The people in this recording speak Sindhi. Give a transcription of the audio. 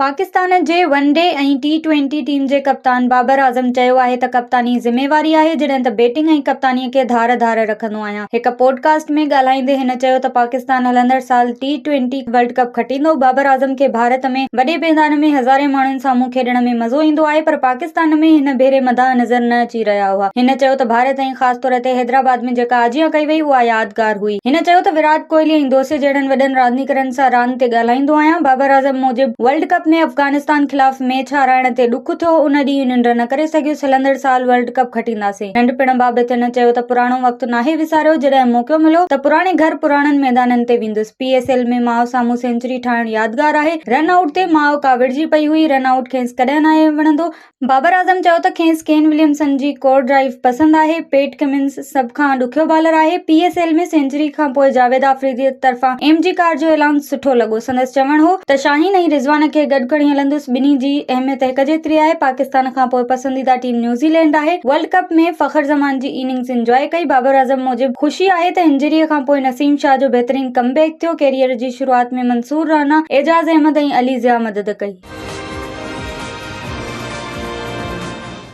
پاڪستان جي one day ۽ T twenty team جي ڪپتان بابر اعظم چيو آهي ته ڪپتاني ذميواري آهي جڏهن ته بيٽنگ ۽ ڪپتاني کي ڌار ڌار رکندو آهيان. هڪ پوڊ ڪاسٽ ۾ ڳالهائيندي هن چيو ته پاڪستان هلندڙ سال ٽي ٽوئنٽي ورلڊ ڪپ کٽيندو، بابر اعظم کي ڀارت ۾ وڏي ميدان ۾ هزارين ماڻهن سامهون کيڏڻ ۾ مزو ايندو آهي پر پاڪستان ۾ هن ڀيري مداح نظر نه اچي رهيا هئا. هن چيو ته ڀارت ۽ خاص طور تي حيدرآباد ۾ جيڪا آجيان ڪئي وئي اها يادگار هئي. هن چيو ته ويرات ڪوهلي ۽ دوسي جهڙن وڏن رانديگرن سان راند تي ڳالهائيندو آهيان، بابر اعظم موجب ورلڊ ڪپ ۾ افغانستان خلاف ميچ هارائڻ تي ڏک ٿيو، ان ڏينهن ننڊ نه ڪري سگهيس، هلندڙ سال ورلڊ ڪپ کٽينداسين. ننڍپڻ بابت هن چيو ته پراڻو وقت ناهي وساريو، جڏهن موقعو مليو ته پراڻي گهر پراڻن ميدانن تي ويندس، پي ايس ايل ۾ ماء سامهون سينچري ٺاهڻ يادگار آهي، رن آئوٽ تي ماء ڪاوڙجي پئي هئي، رن آئوٽ کيس ڪڏهن ناهي وڻندو، بابر اعظم چيو ته کيس ڪين وليمسن جي ڪور ڊرائيو پسند آهي، پيٽ ڪمنز سڀ کان ڏکيو بالر آهي، پي ايس ايل ۾ سينچري کانپوء جاويد آفريدي طرفان ايم جي ڪار جو اعلان سٺو لڳو، سندس چوڻ هو ته شاهين ۽ رضوان کي گڏ کڻي هلندس، ٻنهي جي اهميت هڪ جيتري آهي، پاڪستان کانپوء پسنديده ٽيم نيوزيلينڊ آهي، ورلڊ ڪپ ۾ فخر زمان جي اننگز انجواء ڪئي، بابر اعظم موجب خوشي آهي ته انجري کانپوء نسيم شاهه جو بهترين ڪم بيڪ ٿيو، ڪيريئر جي شروعات ۾ منصور رانا، اعجاز احمد ۽ علي ضياء مدد ڪئي.